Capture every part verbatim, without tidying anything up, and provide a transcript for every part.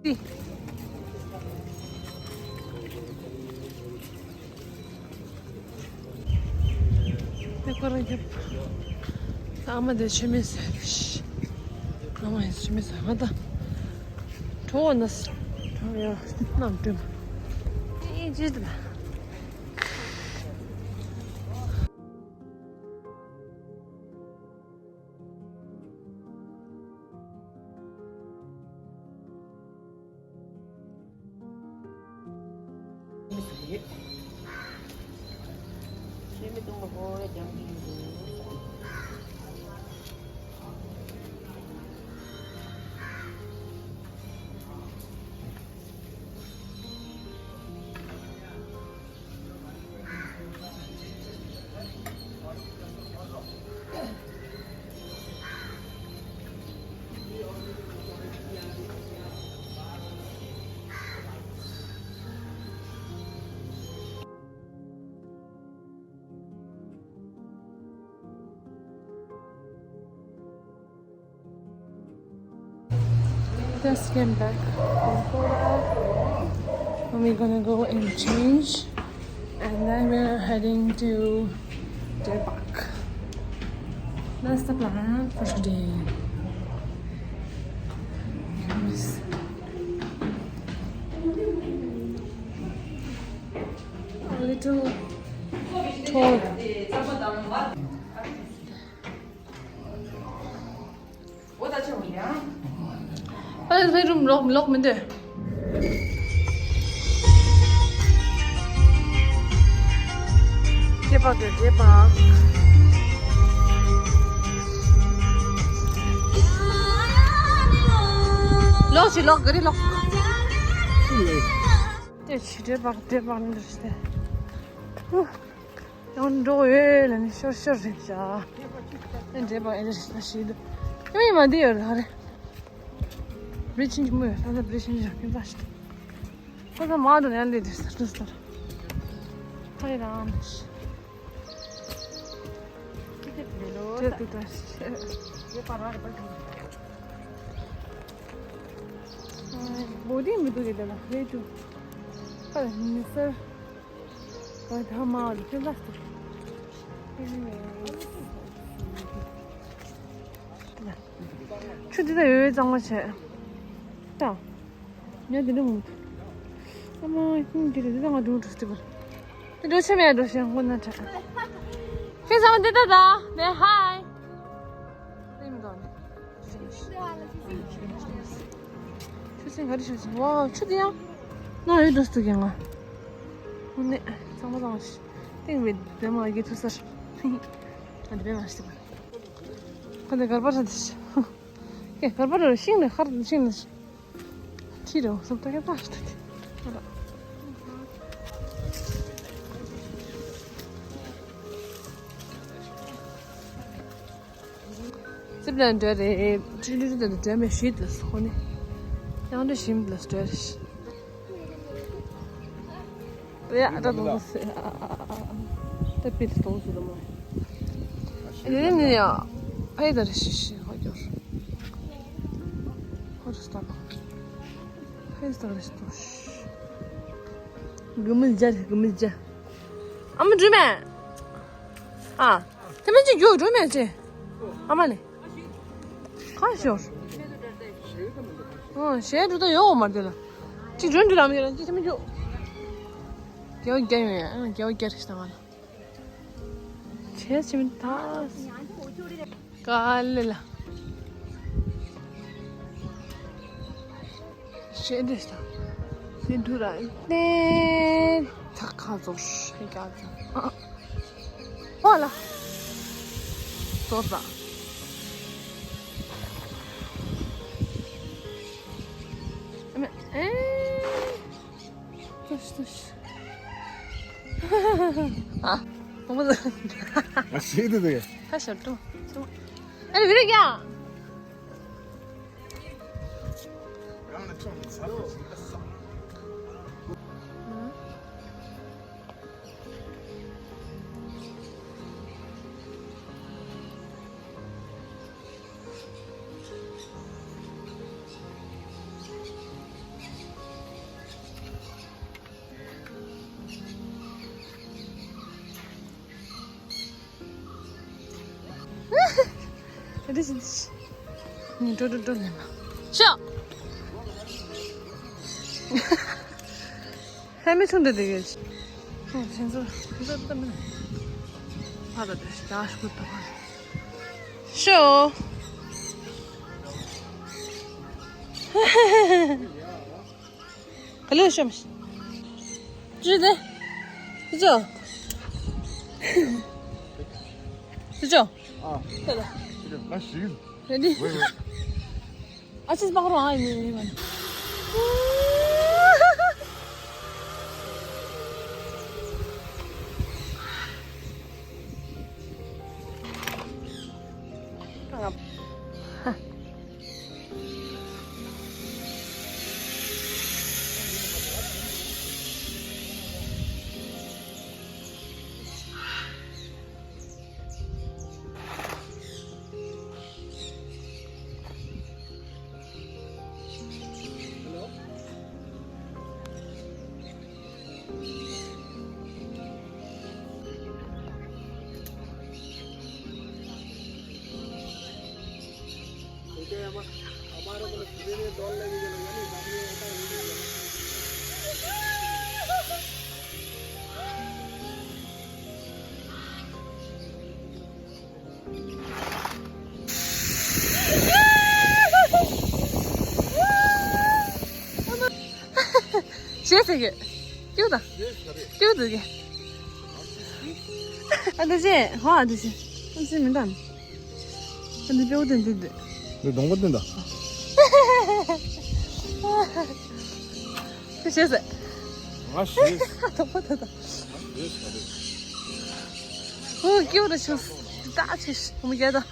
ཏི། དེ་ཁོ་རང་རྒྱབ། ཨ་མ་དེ་ཆུ་མིག་ཟེར་ལེ་ཤི། ཨ་མ་ཡིན་ཆུ་མིག་ཟེར་ང་ད། གྲོགས་ན་ས། གྲོགས་ཡ་རྣམ་སྤྲུལ་མ། ཨེ་ཅི་དེ་ལ། Just came back from Korea. And we're gonna go and change. And then we're heading to Deer Park. That's the plan for today. Yes. A little tall. ཨ་ལས་རུམ་ལོག་ལོག་མི་འདོད། རྗེས་དཔག་དགོས་རྗེས་དཔག་ལོག་ཅིག་ལོག་ག་རེ་ལོག་དེ་ཕྱི་རྗེས་དཔག་རྗེས་དཔག་མི་འདོད་ཟེར། ཡང་འགྲོ་ཡོད་ལ་ནི་ཤོར་ཤོར་རེད་བྱ། ཨེ་འདྲེས་པ་ཨེ་འདྲེས་ཤི་འདུག་ཨེ་མི་མ་འདི་ཡོད་ར་རེད། བི་རི་ཇི་ཆེན་པོ་ཡོད་ལ་ད་བི་རི་ཇི་ཆེན་པོ་ཡོད་ཁྱོད་ད་ཤི། ཁོ་ད་མ་འགྲོ་ཡང་འདི་འདྲེས་ས་འགྲོ་སྟོར། ཐའི་རང་ཤི། ཁྱེད་དེ་ལོ་ད་དུ་ད་ཤི། བོ་དིང་མི་འདུག་གི་དེ་ལ་རེད་འདུག་ཁ་ལ་མི་སར། ཨ་ད་མ་ལུ་ཁྱོད་ལ་སྟེ། ཆུ་འདི་ད་ཡོད་ཡོད་གཙང་མ་བྱས། ད། ཉ་འདི་འདྲ་མང་། ཨ་མ་ཧིན་འདི་རེད་འདི་ད་ང་འགྲོ་འགྲོ་སྟེ་བར། འདི་འགྲོ་ཆེ་མེད་འགྲོ་ཞེས་ཧོན་ན་དྲ། ཁྱེད་ཚང་མ་འདི་ད་ད་ནས་ཧའི། ཨེ་མི་འདུག་ནས། ཆུ་སྲིན་ག་རེ་ཆུ་སྲིན། ཝའོ་ཆུ་དེ་ཡང་ན་ཡོད་འགྲོ་སྟུག་ཡང་ང་། དངོས་གནས་གཙང་མ་གཙང་མ་ཞིག་སྟེང་བའི་དེ་མ་གི་ཐུག་སར། ང་དེ་བས་མ་ཞིག་ཁ་འདི་གར་པར་ས་དེ་ཞིག་ཀེ་གར་པར་ར་ཤིང་ནས་ཁར་ཤིང་ནས་ཁྲིད་རོ་སོབ་ཏ་ཀེ་ཏ་ཞིག་ཏ་ཏེ། རྩིབ་ལ་འདྲ་རེད། ཅི་འདྲ་འདྲ་འདྲ་མེད་ཤིད་ལ་སོ་ནི། ཡང་འདྲ་ཞིམ་ལ་འདྲ་རེད། ཡ་ད་དོ་སེ་ཨ་ཨ་ཨ་ཨ་ད་པིལ་གཏོང་སུ་ལ་མ། ཨེ་ནི་ཡ་ཕའི་ད་རེ་ཤི་ཤི་ཧོ་ཀྱོར་ཧོ་ཏུ་སྟ་ཕའི་ད་རེ་ཤི་ཏོ་ཤི། གི་མི་ཇ་གི་མི་ཇ། ཨ་མ་འགྲུལ་མེད། ཨ། དེ་མིན་ཅིག་རྒྱུགས་འགྲོ་མེད་ཅེ། ཨ་མ་ནི། གང་ཤོར། ཨོ་གཞས་འགྲོ་ད་ཡོད་འོ་མར་དེ་ལ། ཅིག་འགྲོ་འགྲོ་ལམ་ཡོད་ལ་ཅིག་དེ་མིན་རྒྱུགས། རྒྱལ་བ་རྒྱལ་ཡོང་ཡ་ཨ་རྒྱལ་བ་རྒྱལ་རེ་ཞིག་དང་ང་ལ། བྱས་ཕྱི་མིན་ད། ག་ལེ་ལ། ཤེས་འདྲེ་ཤ། དེ་འདུག་ར་ཏེ། ཐག་ཁ་ཙོག་ཤེས་ཀྱག་ཙོག་ཨ། ཨ། ཧོ་ལ། ཙོག་ས། ཨ་མ་ཨེ། ཙོག་ཤ་ཙོག་ཤ། ཨ། ཨ་མ་ལ། ཨ་ཤེས་འདུག་དེ། ཁ་ཤར་ཏོ། ཨ་རེ་བི་རེ་ཀྱང་། འདི་ཞིག་འདི་ཞིག་ཉིན་འགྲོ་འགྲོ་འགྲོ་ལེན་ན། ཤོག་ཧེ་མི་ཆུང་འདི་འདི་གས། ཨོ་ཁྱེད་ཚོ་འདི་ལྟ་མིན། ཕ་ག་འདི་ཞིག་ད་ཤུ་ཏོ། ཤོག་ག་ལེར་ཤོམ། ཅི་དེ། ཅི་ཅོ། ཅི་ཅོ། ཨ། ད་ལ། ཅི་ཅོ། ང་ཞིག་རེད་དི། ཝེ་ཝེ། ཨ་ཅིས་པག་རོ་ཨ་ཡིན་ཡིན་ཡིན། ཞེས་ཟེར་གི། སྐྱིད་དང་། སྐྱིད་འདུག་གི། ཨ་འདི་ཅེ། ཧོ་ཨ་འདི་ཅེ། ཨ་འདི་མི་འདམ། ཨ་འདི་ཕྱུ་པ་དེ་འདི་འདི། འདི་གདོང་པ་འདི་འདྲ། ཁྱོད་ཤེས་ཟེར། ང་ཤེས། གདོང་པ་འདི་འདྲ། ང་ཤེས་ཟེར། ཨོ་སྐྱིད་པོ་རེད་ཤོག་ད་ཆེ་ཤི་མི་རྒྱལ་དང་།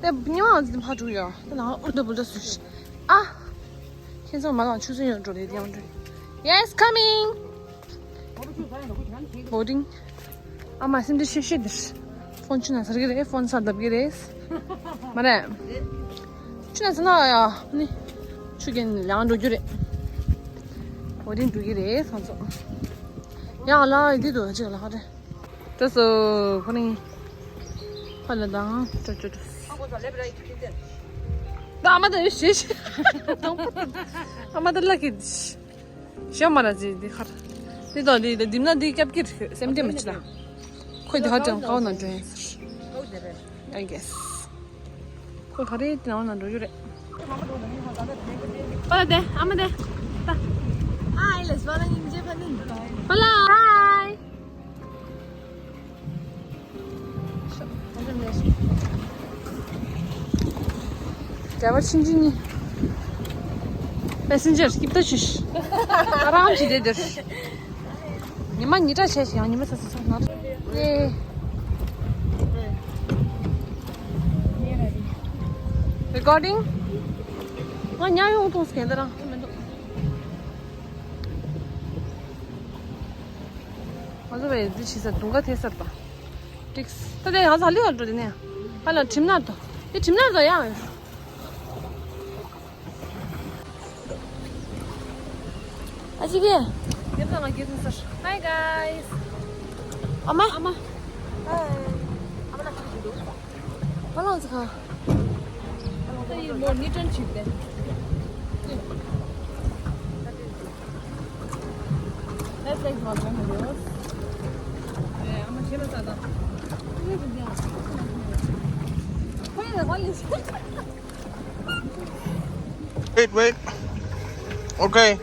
དེ་ཉི་མ་འདི་ཕར་འགྲོ་ཡ། དེ་ནང་ཨུར་ད་བུར་ད་སུ་ཤི། ཨ། ཁྱེད་ཚང་མ་ལ་ཆུ་ཚོད་ཡོད་འགྲོ་ལེ་དེ་ཡང་འགྲོ། Yes, coming. Boarding. ཨ་མ་སེམས་ཁྲལ་ཤེས་ཤེས་འདིར། ཕོན་ཆུ་ན་ཟེར་གི་རེད། ཕོན་ས་བརྡབ་གི་རེད། མ་རེད། ཆུ་ན་ཟེར་ན་ཡ་ནི། ཆུ་རྐྱེན་ལང་འགྲོ་རྒྱུ་རེད། Boarding འགྲོ་གི་རེད་ཁོང་ཚོ། ཡང་ལ་འདི་འདུག་ཅིག་ལ་ཧ་རེད། ད་སོ་ཁོ་ནི། ཧ་ལ་དང་ཅོ་ཅོ་ཅོ། ད་ཨ་མ་ད་ཡོད་ཤེས་ཤེས། ཨ་མ་ད་ལ་གི། ཞོ་མ་ར་ཛི་འདི་ཁར། འདི་དང་འདི་འདི་ན་འདི་སྐྱབས་ཀྱི་རེད་སེམས་ཁྲལ་མ་བྱེད་ལ། ཁོས་འདི་ཧ་ཅང་དཀའ་བ་ན་འདྲེན་ཟེར། I guess. ཁོས་ག་རེ་འདི་ནང་ན་འགྲོ་རྒྱུ་རེད། པ་ལ་དེ་ཨ་མ་དེ། ད། Hi, let's go. Hi. Driver ཆུང་ཆུང་གཉིས། Passenger སྐྱིད་པོ་ཞིག་ཨ་རམ་གྱིས་བསྡད་འདིར། ཉི་མ་ཉི་དྲག་བྱས་ཤིང་ཉི་མ་ཚ་ཚ་ཚ་ནར། ཨེ། Recording? ང་ཉལ་ཡོང་ཐོངས་གན་ད་རང་མི་འདུག་ང་ཚོ་བས་འདི་ཕྱི་ས་དུང་ག་ཐེ་སར་པ། ཏིགས། ད་དེ་ང་ཚོ་ལི་ཡར་འགྲོ་དེ་ནས། ཧ་ལ་ཁྲིམས་ནར་དོ། དེ་ཁྲིམས་ནར་དོ་ཡང་། ཨ་ཅི་གེ། དེབ་ལ་ང་སྒེར་དུ་སར། Hi guys. ཨ་མ། ཨ་མ། Hi. ཨ་མ་ལ་ཁ་ཅིག་འདུག་ཧ་ལ་ང་ཚོ་ཁ། ད་ཡི་མོ་ནི་ཏྲན་ཆིབ་དེ། That's like one of those. Yeah, I'm a chef. Wait, wait. Okay.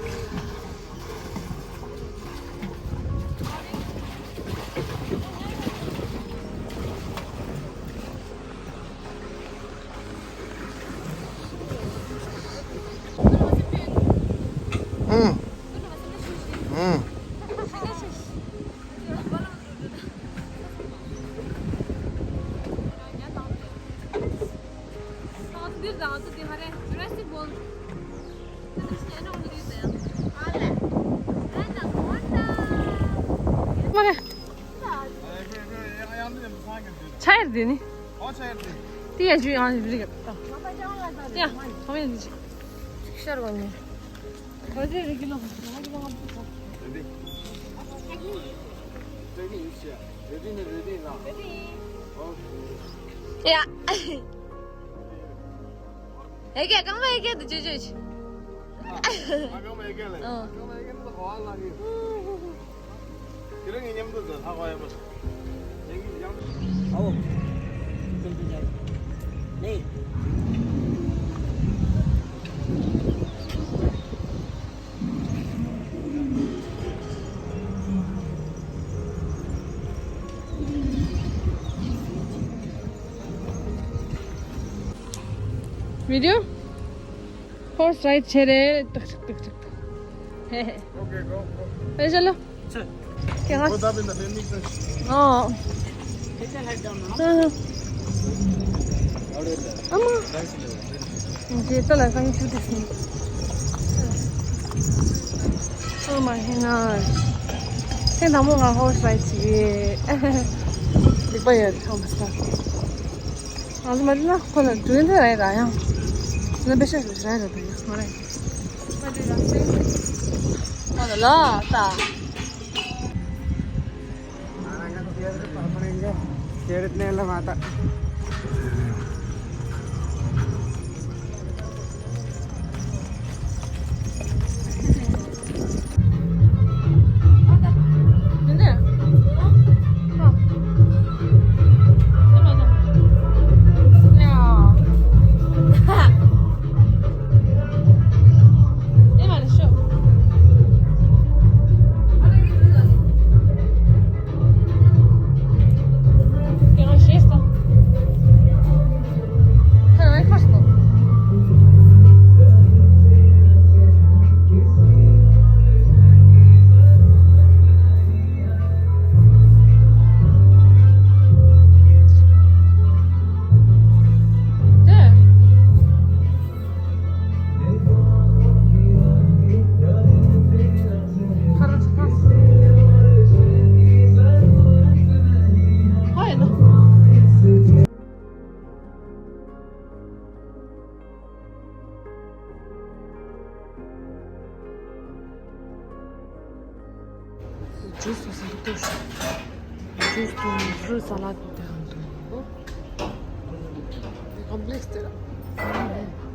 ཨུམ། ཨུམ། མ་རེད། ཆ་ཡར་དེ་ནི། ཨོ་ཆ་ཡར་དེ། ཏི་ཡ་ཇུ་ཡང་རི་རི་ཡ། ཏི་ཡ་ཁོ་མེད་འདི་ཅི། ཤར་གོ་ཉེ། ཁོ་ཚེ་རི་གི་ལོ། ཡ། ཨེ་ཀྱེ་རྐང་པ་ཨེ་ཀྱེ་དུ་ཅོ་ཅོ་ཅི། ཨ་རྐང་པ་ཨེ་ཀྱེ་ལ། ཨ། རྐང་པ་ཨེ་ཀྱེ་ལ་གོ་བ་ལ་གི། དེ་རིང་ངས་མཉམ་དུ་མཛད་ལྷག་པ་ཡོད་པ། ཡང་གི་ཡང་། ཨའོ། ཀུན་ཏུ་ཉར། ནེ། བི་ཌི་ཡོ། Horse ride བྱེད་རེད། ཏག་ཅིག་ཏག་ཅིག་ཧེ་ཧེ། Okay, go, go. ཨེ་ཤ་ལོ། ཆེ། ཀྱེ་ང་། Go up in the building first. ཨོ། ཨེ་ཤ་ལྷ་ལྟ་ན། ཨ། ཨ་མ། ཇེ་ཏ་ལ་སང་ཆུ་དེ་སིན། Oh my goodness. ཁྱེད་དང་མོ་ང་horse ride བྱེད་ཀྱི། ལེགས་པ་ཡོད་ཚང་མ་ས། ང་ཚོ་མ་འགྲིག་ན་ཁོ་ལ་འགྲོ་ཡ་རེད་ད་ཡང་། ང་པེ་ཤ་རེད་རེད་རེད་ད་ཡང་མ་རེད། མ་འགྲིག་ན་སེམས་ཁོ་ལ་ལ་ད། ཇུས་སུ་ཟ་ཏོ། ཇུས་དང་ཕྲུ་སཱ་ལད་དེ་འདུག་ཀོམ་པི་ལེགས་དེ་ལ།